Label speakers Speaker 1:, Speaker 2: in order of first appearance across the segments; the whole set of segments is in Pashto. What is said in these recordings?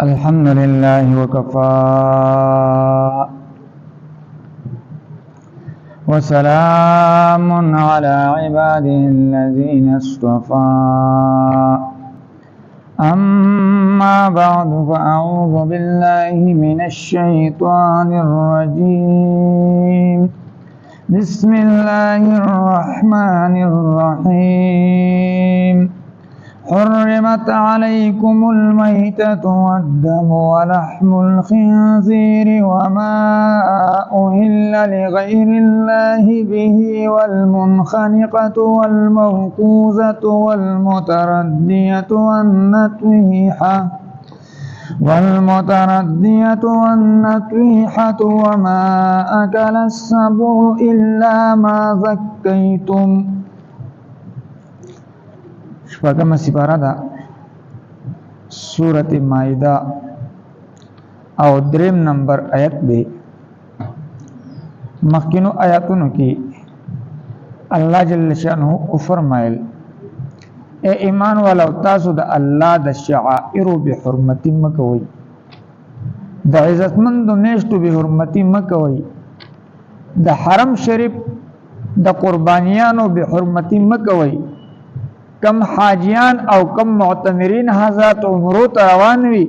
Speaker 1: الحمد لله وكفى، وسلام على عباده الذين اصطفى. أما بعد، فأعوذ بالله من الشيطان الرجيم. بسم الله الرحمن الرحيم. حرمت عليكم الميتة والدم ولحم الخنزير وما أهل لغير الله به والمنخنقة والموقوذة والمتردية والنطيحة وما أكل السبع إلا ما ذكيتم. شپږمه سپاره ده، سورت مائده او دریم نمبر آیت دی. مخکینو آیاتونو کې الله جل شانه او فرمایل: اے ایمان والو، تاسو د الله د شعائر به حرمتی مکوئ، د عزتمندو میشتو به حرمتی مکوئ، د حرم شریف د قربانیانو به حرمتی مکوئ. کم حاجیان او کم معتمرین حضرات عمرو ته روان وي،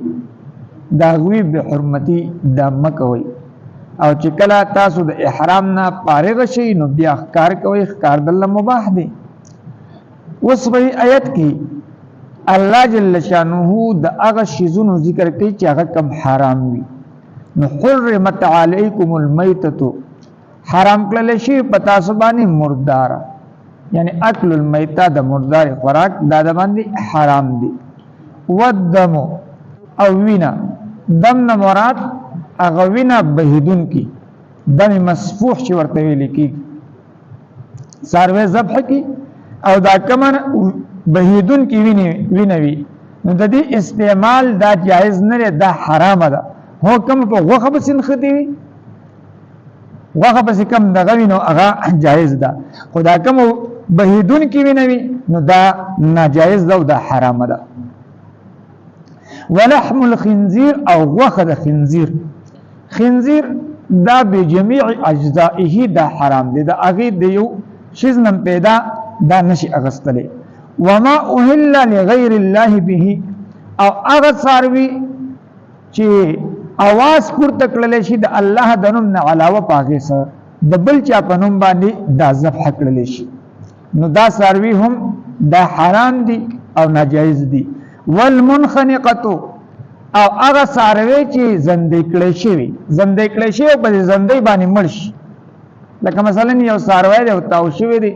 Speaker 1: دا غوی به حرمتی دا مکوئ. او چې کله تاسو د احرام نه فارغ شئ، نو بیا ښکار کوئ، ښکار دله مباح دی. اوس په آیت کې الله جل شانه د هغه شیزونو ذکر کوي چې هغه کم حرام وي. نو حرمت علیکم المیتۃ، حرام کړل شي په تاسو باندې مردار، یعنی اکل المیتہ، د مردار خوراک دا د باندې حرام دي. والدم، او وینا. دم نه مراد هغه وینا بهیدون کی، دم مسفوح چې ورته ویل کیږي. څاروی ذبح کی او دا کمن بهیدون کی ویني وینوي، نو د دې استعمال دا جایز نه دی، دا حرام ده. هو کم په غوښه پسې نښتې وي، غوښه پسې کم دغه وي، نو هغه جایز ده، خو دا کم بهیدون کی وینوي، نو دا ناجایز ده او دا حرام ده. ولحم الخنزیر، او غوښه د خنزیر. خنزیر دا بجميع اجزائه دا حرام دی، دا هغه د یو شیز نم پیدا دا نشي اغستلی. وما اهل لغیر الله به، او هغه څاروي چې اواز پورته کړل شي د الله د نوم نه علاوه پاغه سره د بل چا په نوم باندې دا ذبح کړل شي، نو دا څاروي هم دا حرام دي او ناجایز دي. والمنخنقه، او هغه څاروي چې زندې کړی شوی، زندې کړی شوی په زندې باندې مړ شي. لکه مثلا یو څاروی دی او تاو شوی دی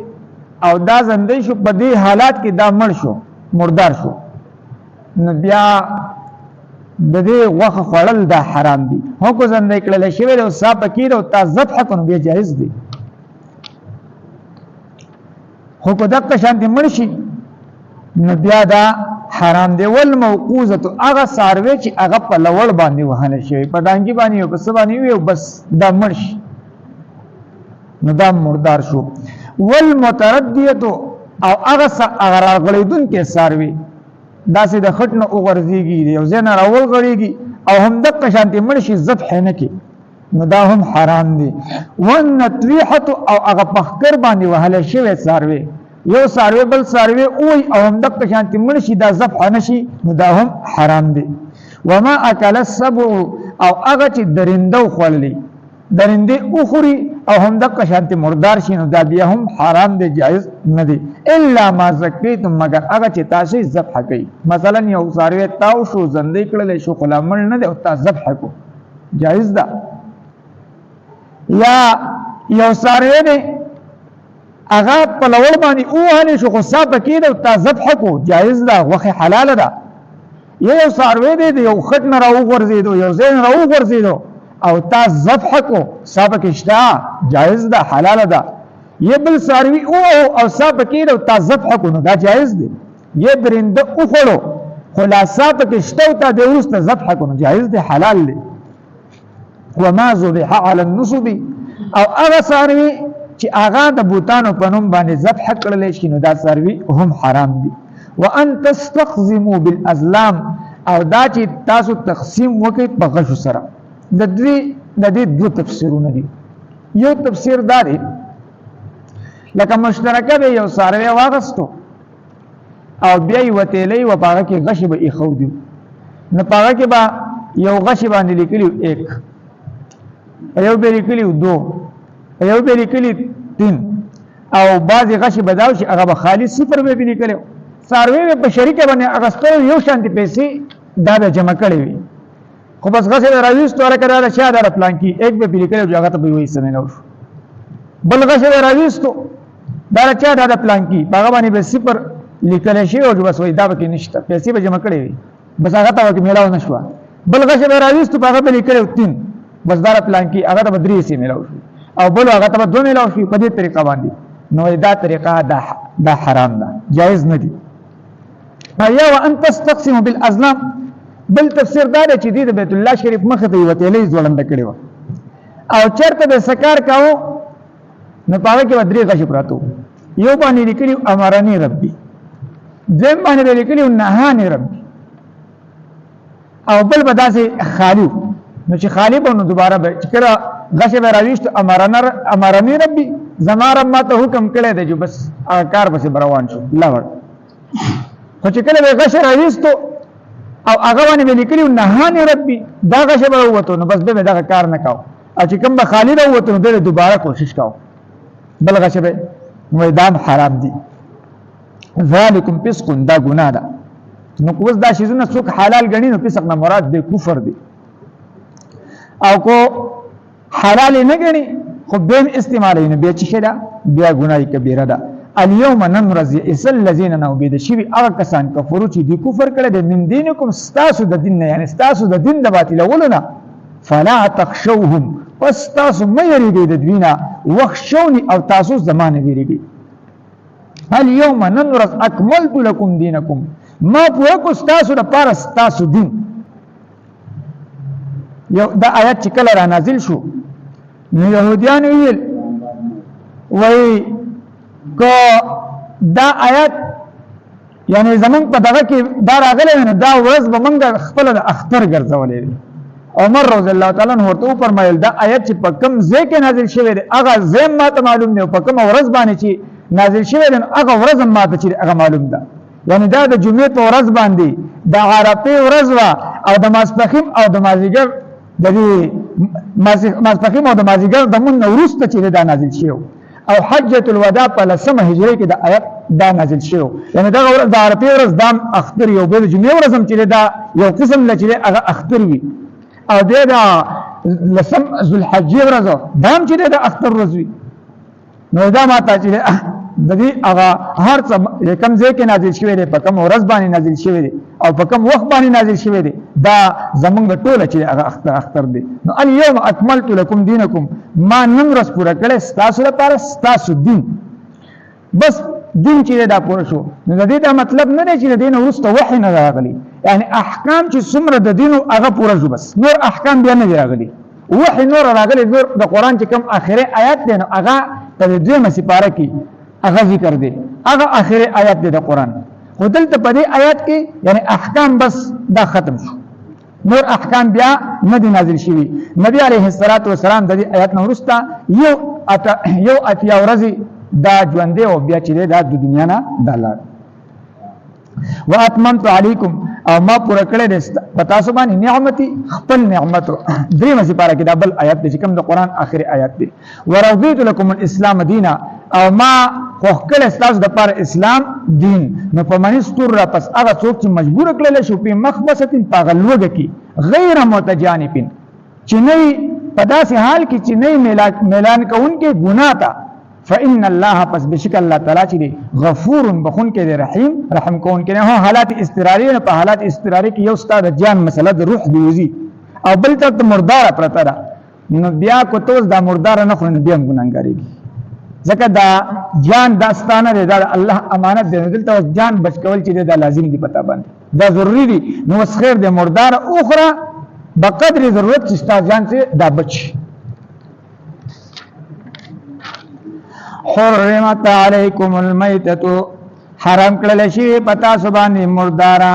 Speaker 1: او دا زندې شو، په دې حالات کې دا مړ شو، مردار شو، نو بیا د دې غوښه خوړل دا حرام دي. هو کو زندې کړل شوی او سا پکې او تا ذبح کړو، بیا جایز دي. خو کو دغه شان دي مړ شي، نو بیا دا حرام دی. والموقوزه، هغه څاروی چې هغه په لوړ باندې وهل شي، په دانګي باندې او په څه باندې وي، بس دا مړ شي، نو دا مردار شو. والمتردیه، او هغه هغه راغړېدونکی څاروي، داسې د خټ نه وغورځېږي، یو ځای نه راوغړېږي او هم دقه شانتې مړ شي، ذبح نه کې، نو دا هم حرام دي. والنطیحه، او هغه پخکر باندې وهل شوی څاروی، یو څاروی بل څاروی اوی او هم دقه شانتې مړ شي، دا ذبح نه شي، نو دا هم حرام دي. وما اکل السبع، او هغه چې درنده وخوړلي، درندې وخوري او هم دقه شانتې مردار شي، نو دا بیا هم حرام دی، جایز نه دی. الا ما زکیتم، مګر هغه چې تاسو ذبح کوي. مثلا یو څاروی تاو شو، زندې کړل شو، خو لا مړ نه دی او تا ذبح کو، جایز ده. یا یو څاروی دی، هغه په لوړ باندې ووهل شو، خو سا پکې ده او تا ذبح کو، جایز ده، غوښه حلاله ده. یو څاروی دی، د یو خټ نه راوغورځېدو، یو ځای نه راوغورځېدو او تا ذبح کو، سا پکې شته، جایز ده، حلاله ده. یې بل څاروي او سا پکې ده او تا ذبح کو، نو دا جایز دی. یې درنده وخوړو، خو لا سا پکې شته او تا د وروسته ذبح کو، نو جایز دی، حلال دی. وما ذبح على النصب، او هغه څاروي چې هغه د بوتانو په نوم باندې ذبح کړل شي، نو دا څاروي هم حرام دي. وان تستقسموا بالازلام، او دا چې تاسو تقسیم وکړئ په غشو سره. د دې دوه تفسیرونه دي. یو تفسیر دا دی لکه مشترکه به یو څاروی واغستو او بیا یې وتیلې و په هغه کې غشي به ایښودي، نو په هغه کې به یو غشي باندې لیکلي ایک، یو به لیکلي دو، یو به لیکلي تین، او بعضې غشي به دا چې هغه به خالي صفر به پرې لیکلی. څاروی به په شریکه باندې اخیستلو، یو شانتې پیسې دا به جمع کړې وي، خو بس غشی به راویستو، هلکه دا د چا دا د پلانکي، ایک به پرې لیکلی چې هغه ته به یې وایي څه میلاو شو. بل غشی به راویستو، دا د چا دا د پلانکي، په هغه باندې به صفر لیکلی شوی او چې بس وایي دا پکې نشته، پیسې به جمع کړې وي، بس هغه ته پکې میلاو نه شوه. بل غشی به راویستو، په هغه به لیکلی و تین، بس دا د پلانکي، هغه ته به درې حصې میلاو شوې، او بل هغه ته به دوه میلاو شوې. په دې طریقه باندې نو دا طریقه دا حرام ده، جایز نه دي. یا وان تستقسموا بالازلام، بل تفسیر دا دی چې دوی د بیت الله شریف مخې ته یوه تیلۍ ځوړنده کړې وه او چېرته به سکار کاوه، نو په هغه کې به درې غشي پراته وو. یو باندې لیکلي امرني ربي، دویم باندې به لیکلي نهاني ربي، او بل به داسې خالي. نو چې خالي به نو دوباره به چې کله غشی به راویست، امرني ربي، زما رب ما ته حکم کړی دی چې بس هغه کار پسې به روان شو لوړ. خو چې کله به غشی راویستو او هغه باندې به لیکلي نهاني ربي، دا غشی به راووتو، نو بس به دغه کار نه کاوه، او چې کوم به خالي راووتو نو بیا به دوباره کوشش کاوه بل غشی به. نو دا هم حرام دي. ذالکم فسق، دا ګناه ده. نو اوس دا شیزونه څوک حلال ګڼي، نو فسق نه مراد دی کفر دی، او کو حلال نه ګڼي خو به استعمالوي، نو بیا چې ده بیا ګناه کبیره ده. اليوم نن ورځ یئس الذین نو بيد شوي هغه کسان کفرو چې دوی کفر کړی دی، من دینکم ستاسو د دین نه، یعنی ستاسو د دین د باطلولو نه، فلا تخشوهم، پس تاسو مه یریږئ د دوی نه، واخشوني او تاسو زما نه ویریږئ. اليوم نن ورځ اکملت لکم دینکم، ما پوره کو ستاسو لپاره ستاسو دین. یو دا آیت چې کله را نازل شو نو يهوديان ویل وای کو دا آیت یعنی زمونږ په دغه کې دا راغلی نو دا ورځ به مونږ خپل د اختر ګرځولې وي. عمر رضی الله تعالی عنہ ورته وفرمایل دا آیت چې په کوم ځای کې نازل شوی دی هغه ځای ماته معلوم دی، او په کومه ورځ باندې چې نازل شوی دی هغه ورځ هم ماته چې هغه معلوم ده. یعنی دا د جمعې په ورځ باندې د عرفې ورځ وه، او د ماسپښین او د مازدیګر د دې ماسپښین او د مازدیګر د مونځ نه وروسته چې دا نازل شوی، او حجة الوداع په لسمه هجري کې د آیت دا نازل شوی. یعنی دغه ورځ د عرفې ورځ دام اختر یو، بل جمعې ورځ هم چې دا یو قسم له چې هغه اختر وي، او بیا دا لسم ذوالحجې ورځ دام چې د اختر ورځ وي. نو دا ماته چې د دې هغه هر څه کوم ځای کې نازل شوی دی، په کوم ورځ باندې نازل شوی دی، او په کوم وخت باندې نازل شوی دی، دا زمونږ ټوله چې هغه اختر دی. نو الیوم اکملت لکم دینکم، ما نن ورځ پوره کړی ستاسو لپاره ستاسو دین. بس دین چې دا پوره شو، نو د دې دا مطلب نه دی چې د دین وروسته وحی نه راغلی، یعنی احکام چې څومره د دین هغه پوره شو، بس نور احکام بیا نه دی راغلی، وحی نور راغلی. نور د قرآن چې کوم آخري آیات دی نو هغه په دې دویمه سپاره کې هغه ذکر دی، هغه آخري آیات دی د قرآن. خو دلته په دې آیات کې یعنی احکام بس دا ختم شو، نور احکام بیا نه دي نازل شوي. نبی علیه الصلاة والسلام د دې آیات نه وروسته یو اتیا ورځې دا ژوندی او بیا چې دی دا د دنیا نه دا لاړ. واتممت علیکم، او ما پوره کړی دی په تاسو باندې نعمتي خپل نعمت. درېیمه سپاره کې دا بل آیات دی چې کوم د قرآن آخري آیات دی. ورضیت لکم الاسلام دینا، او ما خوښ کړی ستاسو دپاره اسلام دین. نو په منی ستور را پس هغه څوک چې مجبور کړل شو په مخمصتین په هغه لوږه کې غیر متجانفین، چې نه په داسې حال کې چې نه میلان کوونکی ګناه ته، فإن الله پس بشک الله تعالی چې دی غفور بخون کې دی، رحیم رحم کون کې. هو حالات اضطراری نه، په حالات اضطراری کې یو ستا د جان مسله د روح دی او بل ته مردار پرته ده، نو بیا کو ته اوس دا مردار نه خورې نو بیا هم ګناهګارېږي، ځکه دا جان دا ستا نه دی، دا د الله امانت دی. نو دلته اوس جان بچ کول چې دی دا لازم دی په تا باندې، دا ضروري دی. نو اوس خیر دی مردار وخوره بقدر ضرورت چې ستا جان چې دا بچ. حرمت علیکم المیتة، حرام کړل شي په تاسو باندې مرداره.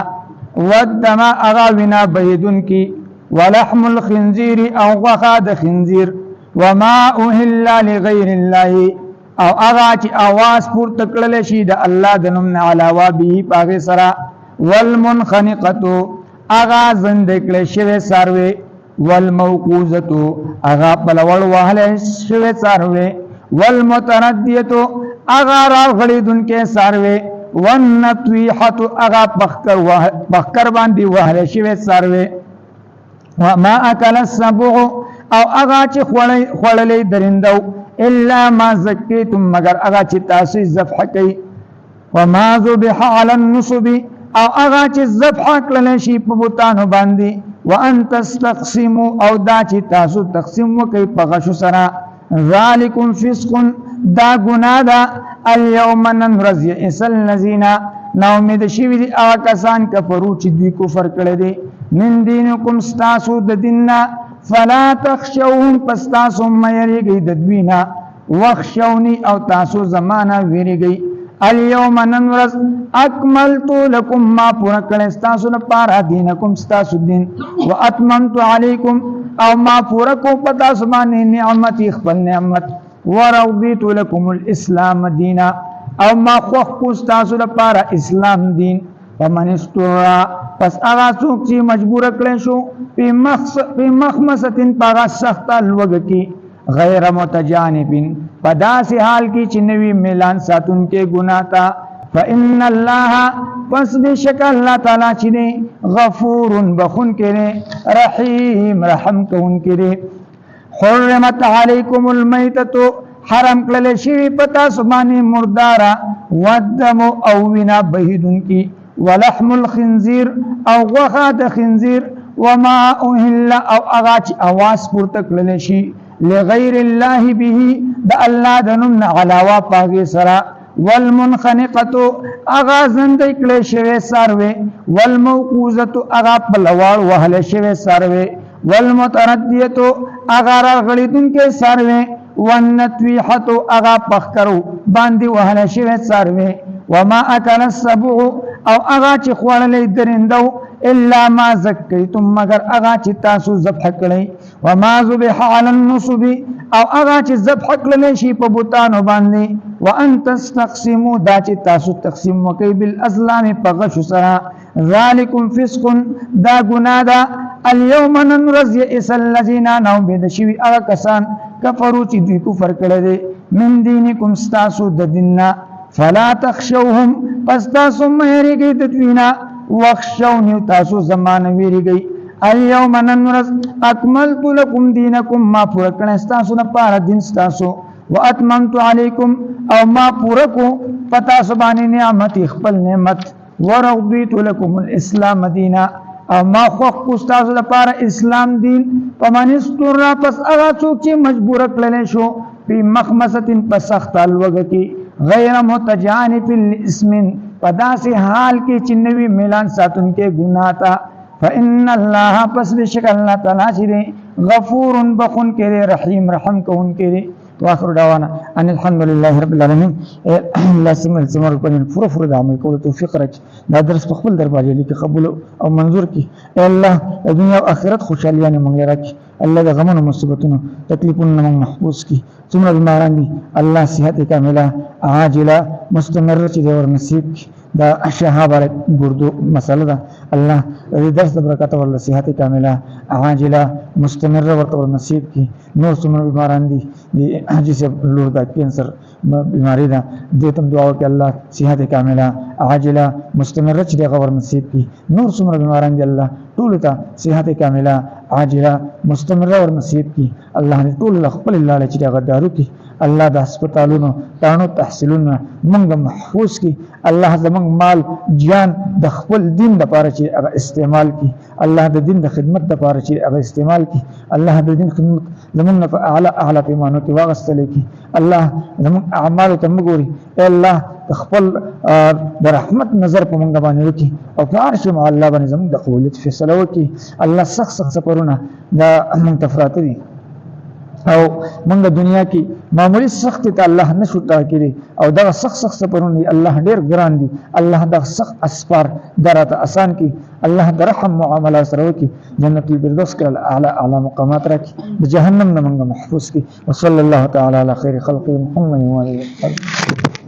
Speaker 1: والدم اغا وینا بهیدون کی، ولحم الخنزیر او غوښه د خنزیر، وما اهل لغیر الله او هغه چې اواز پورته کړل شي د الله د نوم نه علاوه به پاغه سره، والمنخنقه هغه زنده کړل شوی څاروی، والموقوزه هغه پلوړ وهل شوی څاروی، والمتردیه هغه راغړېدونکی څاروی، والنطیحه هغه پخکر باندې وهل شوی څاروی، وما اکل السبع او هغه چې خوړلې درندو، الا ما زکیتم مگر هغه چې تاسو ذبح کوي، وما ذبح علی النصب او هغه چې ذبح کړل شي په بوتانو باندې، وان تستقسموا او دا چې تاسو تقسیم وکړئ په غشو سره، ذالکم فسق دا ګناه ده. اليوم نن ورځ یئس الذین نا امید شوي دي هغه کسان کفرو چې دوی کفر کړی دی، من دینکم ستاسو د دین نه، فلا تخشوهم پس تاسو مه یریږئ د دوی نه، واخشوني او تاسو زما نه ویریږئ. اليوم نن ورځ اکملت لکم ما پوره کړی ستاسو لپاره دینکم ستاسو دین، واتممت علیکم او ما پوره کو په تاسو باندې نعمتي خپل نعمت، ورضیت لکم الاسلام دینا او ما خوښ کو ستاسو لپاره اسلام دین. فمن استر پس هغه څوک چې مجبور کړی شو په مخمصتن په هغه سخته لوږه کې، غیر متجانب په داسې حال کې چې نوی میلان ساتونکی ګناه ته، فإن الله پس بشک الله تعالی چې دی غفور بخونکی دی، رحیم رحم کوونکی دی. حرمت علیکم المیتة حرم کړل شوی په تاسو باندې مرداره، والدم او وینا بهیدونکي، ولحم الخنزیر او غوښه د خنزیر، وما اهل او هغه چې اواز پورته کړل شي لغیر الله به د الله د نوم نه علاوه پاغې سره، والمنخنقه هغه زندۍ کړی شوی څاروی، والموقوزه هغه په لواړ وهلی شوی څاروی، والمتردیه هغه راغړېدونکی څاروی، والنطیحة هغه په ښکرو باندې وهلی شوی څاروی، وما اکل السبع او هغه چې خوړلی درندو، الا ما زکیتم مګر هغه چې تاسو ذبح کړئ، وما ذبح علی النصب او هغه چې ذبح کړل شي په بوتانو باندې، وان تستقسموا دا چې تاسو تقسیم وکړئ بالازلام په غشو سره، ذالکم فسق دا ګناه ده. اليوم نن ورځ یئس الذین نا امید شوي هغه کسان کفرو چې دوی کفر کړی دی، من دینکم ستاسو د دین نه، فلا تخشوهم پس تاسو مه یریږئ د دوی نه، واخشوني تاسو زما نه ویریږئ. اليوم نن ورځ اکملت لکم دینکم ما پوره کړی ستاسو لپاره دین ستاسو، واتممت علیکم او ما پوره کو په تاسو باندې نعمت خپل نعمت، ورضیت لکم الاسلام دینا او ما خوښ کو ستاسو لپاره اسلام دین. فمن استر پس هغه څوک چې مجبور کړل شو په مخمصه په سخته لوږه کې، غیر متجانف لاسم په داسې حال کې چې نوی ملان ساتونکی ګناه ته، فإن الله پس بشک الله تعالی چې دی غفور بخونکی دی، رحیم رحم کوونکی دی. واخر دعوانا ان الحمد لله رب العالمین. الله سمل زمر په پوره پوره د عمل کولو توفیق راکړي، دا درس په خپل دربار کې قبول او منظور کړي. اے الله د دنیا او آخرت خوشحالیانې مونږ راکړي. الله د غمونو مصیبتونو تکلیفونو مونږ محفوظ کړي. څومره بیماران دي الله صحت کامله عاجله مستمره چې دی ور نصیب کړي. دا شهاب ګردو مسله ده، الله د دې درس د برکت ورله صحت کامله عاجله مستمره ورته ور نصیب کړي. نور څومره بیماران دي، د حاجي صاحب لور ده کینسر بیماری ده، دې ته دعا وکړي الله صحت کامله عاجله مستمره چې دغه ور نصیب کړي. نور څومره بیماران دي الله ټولو ته صحت کامله عاجله مستمره ور نصیب کړي. الله دې ټول له خپل لارې چې دغه دارو کړي. الله د هسپتالونو تاڼو تحصیلونه موږ محفوظ کړي. الله زموږ مال جان د خپل دین لپاره چې هغه استعمال کړي، الله د دین د خدمت لپاره چې هغه استعمال کړي. الله د دین خدمت زموږ نه په اعلی اعلی پیمانو کې واغستل کړي. الله زموږ اعمالو ته مه ګوري، ای الله د خپل د رحمت نظر په موږ باندې وکړي او په هر شي مو الله باندې زموږ د قبولیت فیصله وکړي. الله سخت سخت سفرونه دا موږ ته پراته دي. او موږ دنیا کې معمولی سخت ته الله نشو ټاکلی او دغه سخت سخت سفرونه الله ډیر ګران دي. الله دغه سخت اسفار دراته آسان کی، الله د رحم معامله سره وکي، جنت الفردوس کې اعلی اعلی مقامات راکړي، د جهنم نه موږ محفوظ کړي. وصلی الله تعالی علی خیر خلق محمد و علیه وسلم.